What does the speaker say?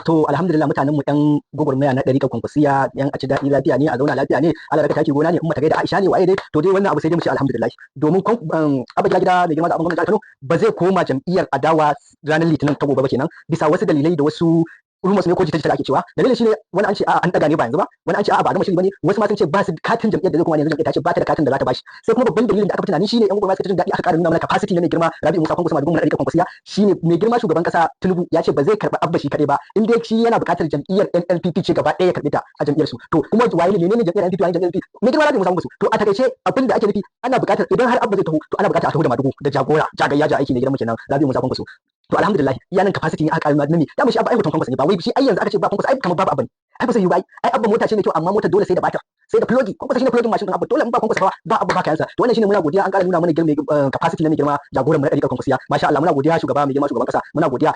To alhamdulillah, mutanen mu ɗan gwagwarmaya na ɗariƙar Kwankwasiya, yan a ci daɗi lafiya ne, a zauna lafiya ne, Allah raka taki gona ne, umma ta gaida Aisha ne, waye dai. To dai wannan abu sai dai mu ce alhamdulillah, domin Abba Gida Gida, mai girma da abin gwamnati Kano, ba zai koma jam'iyyar adawa ranar Litinin ta gobe ba kenan, bisa wasu dalilai da wasu rumors ne ko jita-jita da ake cewa. Dalilin shine, wani an ce a'a, an daga ne ba yanzu ba, wani an ce a'a, ba a gama shiri bane, wasu ma sun ce ba su katin jam'iyyar da zai koma. Yanzu jam'iyyar ta ce ba ta da katin da za ta bashi. Sai kuma babban dalilin da aka fi tunani shine yan gwamnati suka jin daɗi, aka ƙara nuna mana capacity na mai girma Rabi'u Musa Kwankwaso, Madugun na ɗariƙar Kwankwasiya. Shine mai girma shugaban ƙasa Tinubu ya ce ba zai karɓi Abba shi kaɗai ba, in dai shi yana buƙatar jam'iyyar NNPP ce gaba ɗaya ya karɓi ta a jam'iyyar su. To kuma waye ne, menene jam'iyyar NNPP, waye jam'iyyar NNPP? Mai girma Rabi'u Musa Kwankwaso. To a takaice, abin da ake nufi, ana buƙatar idan har Abba zai taho, to ana buƙatar a taho da Madugu da jagora jagayya ja aiki ne gidan mu kenan, Rabi'u Musa Kwankwaso. To alhamdulillah, iya nan capacity ne aka ƙara nuna da mu shi Abba ai hoton Kwankwaso ne, ba wai shi ai yanzu aka ce ba Kwankwaso ai kamar babu Abba ne, ai ba sai yi ba. Ai Abba mota ce mai kyau, amma motar dole sai da batir, sai da plogi. Kwankwaso shine plogin mashin din Abba. Dole in ba Kwankwaso ba, ba Abba, ba kayansa. To wannan shine. Muna godiya, an ƙara nuna mana girma capacity na mai girma jagoran mu na ɗariƙar Kwankwasiya. Masha Allah, muna godiya shugaba, mai girma shugaban ƙasa, muna godiya.